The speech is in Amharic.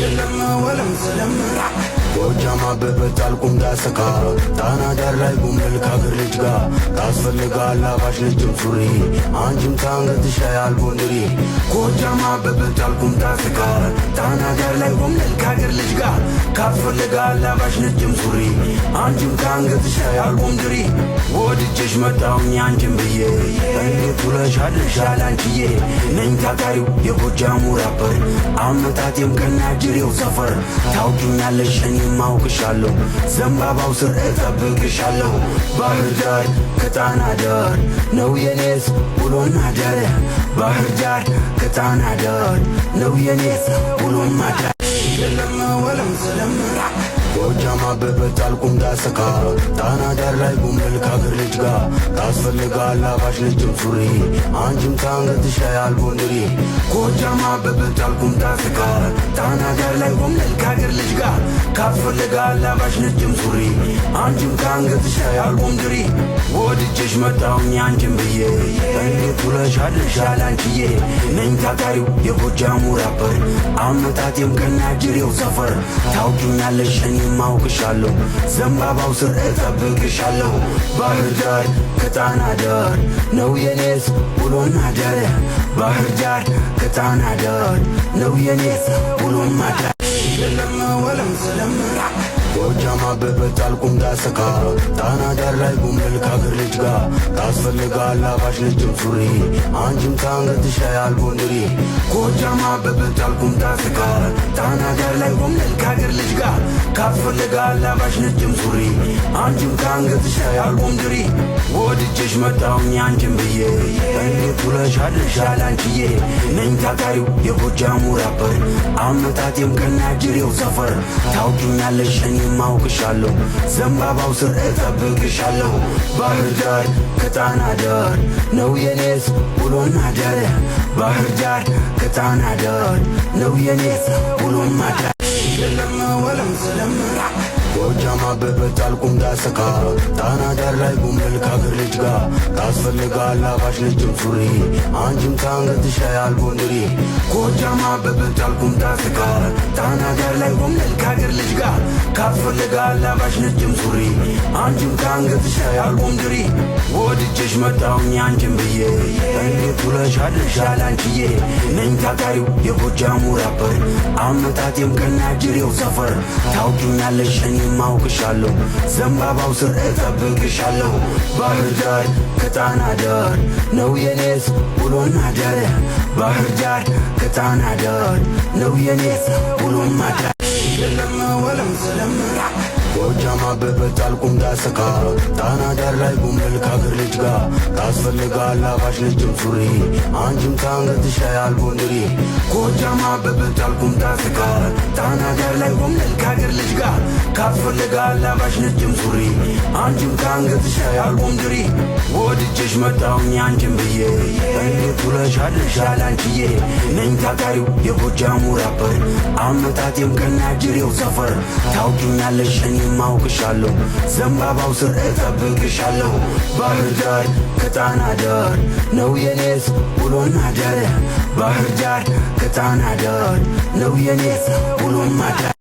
የለም ወለም ዘለም። ጎጃም አበበ ጣልቁም ዳሰካ፣ ጣና ዳር ላይ ጉምል ከአገር ልጅ ጋር ታስፈልጋል አባሽ ነጭም ሱሪ፣ አንቺም ታንገትሽ ላይ አልቦንድሪ። ጎጃም አበበ ጣልቁም ዳሰካ፣ ጣና ዳር ላይ ጉምል ከአገር ልጅ ጋር ካስፈልጋል አባሽ ነጭም ሱሪ፣ አንቺም ታንገትሽ ላይ አልቦንድሪ። ወድጄሽ መጣሁኝ አንቺን ብዬ፣ እንዴት ውለሽ አድርሻል አንቺዬ? ነኝ ታታሪው የጎጃሙ ራፐር፣ አመጣጤም ከናጅሬው ሰፈር። ታውቂኛለሽ፣ እኔም አውቅሻለሁ፣ ዘንባባው ስር እጠብቅሻለሁ። ባህር ዳር ከጣና ዳር ነው የኔስ ውሎና ዳር፣ ባህር ዳር ከጣና ዳር ነው የኔስ ውሎና ዳር። የለም ወለም ዘለም። ጎጃም አበበ ጣልቁም ዳሰካ፣ ጣና ዳር ላይ ጉምል ከአገር ልጅ ጋር ታስፈልጋል አባሽ ነጭም ሱሪ፣ አንቺም ታንገትሽ ላይ አልቦንድሪ። ጎጃም አበበ ጣልቁም ዳሰካ፣ ጣና ዳር ላይ ጉምል ከአገር ልጅ ጋር ካስፈልጋል አባሽ ነጭም ሱሪ፣ አንቺም ታንገትሽ ላይ አልቦንድሪ። ወድጄሽ መጣሁኝ አንቺን ብዬ፣ እንዴት ውለሽ አድርሻል አንቺዬ? ነኝ ታታሪው የጎጃሙ ራፐር፣ አመጣጤም ከናጅሬው ሰፈር። ታውቂኛለሽ፣ እኔም አውቅሻለሁ፣ ዘንባባው ስር እጠብቅሻለሁ። ባህር ዳር ከጣና ዳር ነው የኔስ ውሎና ዳር፣ ባህር ዳር ከጣና ዳር ነው የኔስ ውሎና ዳር። የለም ወለም ዘለም። ጎጃም አበበ ጣልቁም ዳሰካ፣ ጣና ዳር ላይ ጉምል ከአገር ልጅ ጋር ታስፈልጋል አባሽ ነጭም ሱሪ፣ አንቺም ታንገትሽ ላይ አልቦንድሪ። ጎጃም አበበ ጣልቁም ዳሰካ፣ ጣና ዳር ላይ ጉምል ከአገር ልጅ ጋር ካስፈልጋል አባሽ ነጭም ሱሪ፣ አንቺም ታንገትሽ ላይ አልቦንድሪ። ወድጄሽ መጣሁኝ አንቺን ብዬ፣ እንዴት ውለሽ አድርሻል አንቺዬ? ነኝ ታታሪው የጎጃሙ ራፐር፣ አመጣጤም ከናጅሬው ሰፈር። ታውቂኛለሽ፣ እኔም አውቅሻለሁ፣ ዘንባባው ስር እጠብቅሻለሁ። ባህር ዳር ከጣና ዳር ነው የኔስ ውሎና ዳር፣ ባህር ዳር ከጣና ዳር ነው የኔስ ውሎና ዳር። የለም ወለም ዘለም። ጎጃም አበበ ጣልቁም ዳሰካ፣ ጣና ዳር ላይ ጉምል ከአገር ልጅ ጋር ታስፈልጋል አባሽ ነጭም ሱሪ፣ አንቺም ታንገትሽ ላይ አልቦንድሪ። ጎጃም አበበ ጣልቁም ዳሰካ፣ ጣና ዳር ላይ ጉምል ከአገር ልጅ ጋር ካስፈልጋል አባሽ ነጭም ሱሪ፣ አንቺም ታንገትሽ ላይ አልቦንድሪ። ወድጄሽ መጣሁኝ አንቺን ብዬ፣ እንዴት ውለሽ አድርሻል አንቺዬ? ነኝ ታታሪው የጎጃሙ ራፐር፣ አመጣጤም ከናጅሬው ሰፈር። ታውቂኛለሽ፣ እኔም አውቅሻለሁ፣ ዘንባባው ስር እጠብቅሻለሁ። ባህር ዳር ከጣና ዳር ነው የኔስ ውሎና ዳር፣ ባህር ዳር ከጣና ዳር ነው የኔስ ውሎና ዳር። የለም ወለም ዘለም። ጎጃም አበበ ጣልቁም ዳሰካ፣ ጣና ዳር ላይ ጉምል ከአገር ልጅ ጋር ታስፈልጋል አባሽ ነጭም ሱሪ፣ አንቺም ታንገትሽ ላይ አልቦንድሪ። ጎጃም አበበ ጣልቁም ዳሰካ፣ ጣና ዳር ላይ ጉምል ከአገር ልጅ ጋር ካስፈልጋል አባሽ ነጭም ሱሪ፣ አንቺም ታንገትሽ ላይ አልቦንድሪ። ወድጄሽ መጣሁኝ አንቺን ብዬ፣ እንዴት ውለሽ አድርሻል አንቺዬ? ነኝ ታታሪው የጎጃሙ ራፐር፣ አመጣጤም ከናጅሬው ሰፈር። ታውቂኛለሽ፣ እኔም አውቅሻለሁ፣ ዘንባባው ስር እጠብቅሻለሁ። ባህር ዳር ከጣና ዳር ነው የኔስ ውሎና ዳር፣ ባህር ዳር ከጣና ዳር ነው የኔስ ውሎና ዳር።